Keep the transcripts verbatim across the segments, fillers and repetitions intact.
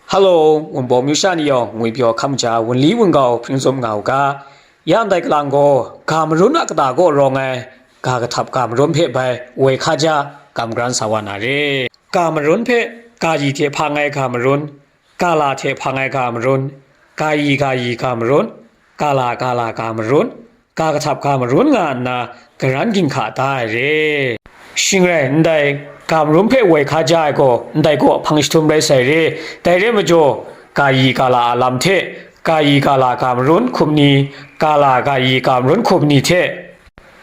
Hello, Wunpawng amyu sha ni yawng ngwipyaw hkam ja wunli wungau hpring zum nga u ga. Ya ndai kalang gaw, ga marun a kata kaw rawng ai, ga kahtap ga marun hpe bai woi hkaja kam garan sa wa na re. Ga marun hpe, ga yi hte hpang ai ga marun, ga la hte hpang ai ga marun, ga yi ga yi ga marun, ga la ga la ga marun, ga kahtap ga marun nga nna, garan ginhka da ai re. Shing rai, ndai ga marun hpe woi hkaja ai gaw, ndai kaw hpang jahtum rai sai re. Dai re majaw, ga yi ga la a lam hte, ga yi ga la ga marun hkum ni, ga la ga yi ga marun hkum ni hte,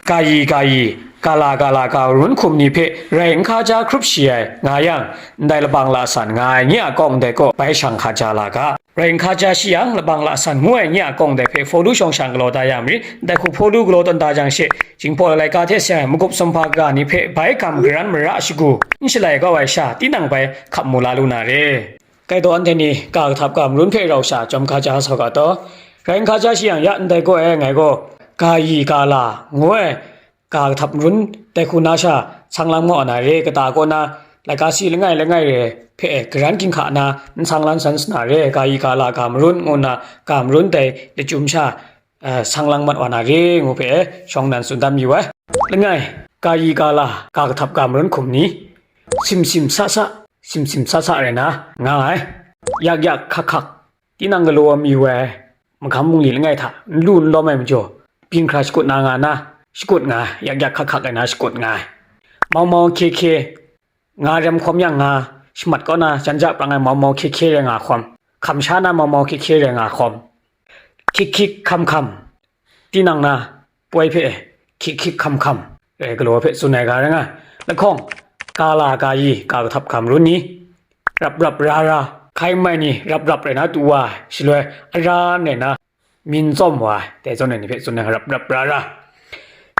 ga yi ga yi, ga la ga la ga marun hkum ni hpe rai n hkaja hkrup shi ai, nga yang, ndai labang la san nga ai nye a kawng dai kaw bai shang hkaja la ga. Rai n hkaja shi yang, labang la san ngu ai nye a kawng dai hpe hpaw lu shawng shang galaw da ya marit. Ndai hku hpaw lu galaw tawn da jang she, Jinghpaw laika hte seng ai magup sumhpa kaga ni hpe bai gam garan mara shagu n shalai kau ai sha, tinang bai hkap mu la lu na re. Kai daw anhte ni ga kahtap ga marun hpe rau sha chyawm hkaja sa ga taw, rai n hkaja shi yang, ya ndai kaw e ngai gaw, ga yi ga la ngu ai, ga kahtap marun dai hku na sha sang lang ma wa na re, kata kaw na, laika si langai langai re hpe garan ginhka na n sang lan san sa na re, ga yi ga la ga marun ngu nna ga marun dai lachyum sha, eh, sang lang mat wa na re ngu hpe shawng nnan tsun dan mayu ai. Langai, ga yi ga la, ga kahtap ga marun hkum ni, simsim sa sa, simsim sa sa rai na nga ai. Yak yak hkak hkak, tinang galaw ai mayu ai, magam bungli langai hta n lu n lawm ai majaw, byin hkra shakut na nga na, shakut nga ai, yak yak hkak hkak ai na shakut nga ai. Mau mau hkye hkye, nga rem hkawm yang nga, shamat kaw na jan ja prang ai mau mau hkye hkye rai nga hkawm, hkam sha na mau mau hkye hkye rai nga hkawm, hkyik hkyik hkam hkam, tinang na poi hpe hkyik hkyik hkam hkam rai galaw hpe tsun ai ga rai nga ai. Lahkawng, ga la ga yi, ga kahtap ga marun ni, rap rap ra ra, hkai mai ni rap rap rai na tu wa ai, shaloi aran rai na, min tsawm wa ai, dai zawn ai ni hpe tsun ai, rap rap ra ra.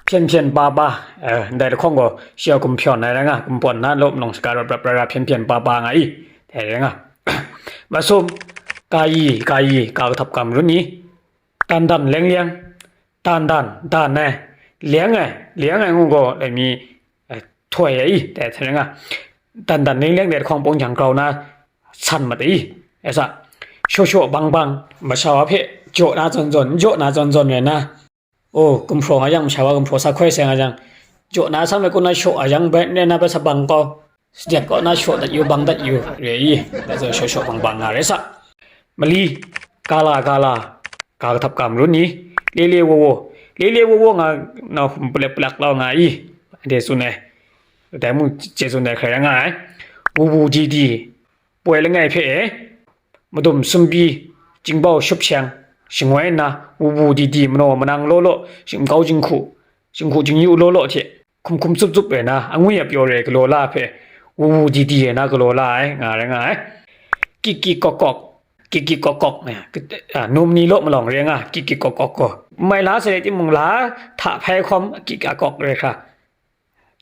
Hpyen hpyen pa pa, eh, ndai lahkawng gaw shi a gumhpyawn ai rai nga, gumhpawn na law malawng shaga rap rap ra ra, hpyen hpyen pa pa nga i, dai rai nga. Masum, ga yi, ga yi, ga kahtap ga marun ni, dan dan leng leng, dan dan, dan ai, leng ai, leng ai ngu gaw, dai mi, eh, htoi ai i, dai hte rai nga. Dan dan leng leng dai lahkawng pawng jang grau na, san mat ai i, e sa, shaw shaw bang bang, masha wa hpe jaw na zawn zawn, n jaw na zawn zawn rai na, o, gumhpraw nga yang, masha wa gumhpraw sa hkoi sai nga yang, jaw na atsam e kun na shaw a yang bai n rai na bai sa bang kau, sadet kaw na shaw dat yu, bang dat yu, re i, dai zawn shaw shaw bang bang nga rai sa. Mali, ga la ga la, ga kahtap ga marun ni, le le wo wo, le le wo wo nga na hkum palep palak lau nga i, anhte tsun ai. Dai mung chye tsun ai hkrai rai nga ai. Wu wu di di, poi langai hpe e, madum sumbi, jingbau shup sheng, shangoi nna, wu wu di di, manaw manang law law, shingkau jinghku, jinghku jingyu law law hte, hkum hkum tsup tsup ai na, angwi a pyaw re galaw la hpe, wu wu di di ai na galaw la ai, nga rai nga ai. Kik kik kok kok, kik kik kok kok, eh, a, num ni law malawng re nga, kik kik kok kok gaw. Mai la sai timung la hta hpai hkawm, kik a kok rai hkra.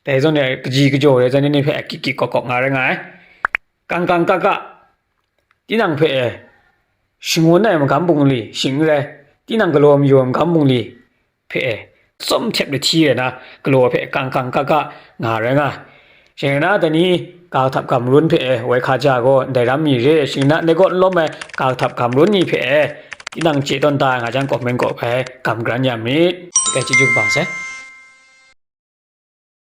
Dai zawn e, kaji kajaw rai zawn ni hpe, kik kik kok kok nga rai nga ai. Kang kang ka ka, tinang hpe e, shangun ai magam bungli, shing n rai, tinang galaw mayu ai magam bungli hpe e, tsawm htep lahti ai na, galaw hpe kang kang ka ka nga rai nga. Shing na dai ni, ga kahtap ga marun hpe e, woi hkaja gaw, ndai ram mi re, shing na, ndai gaw n lawm ai, ga kahtap ga marun ni hpe e, tinang chye tawn da ai nga jang, comment kaw bai gam garan ya myit. Dai chyeju kaba sai.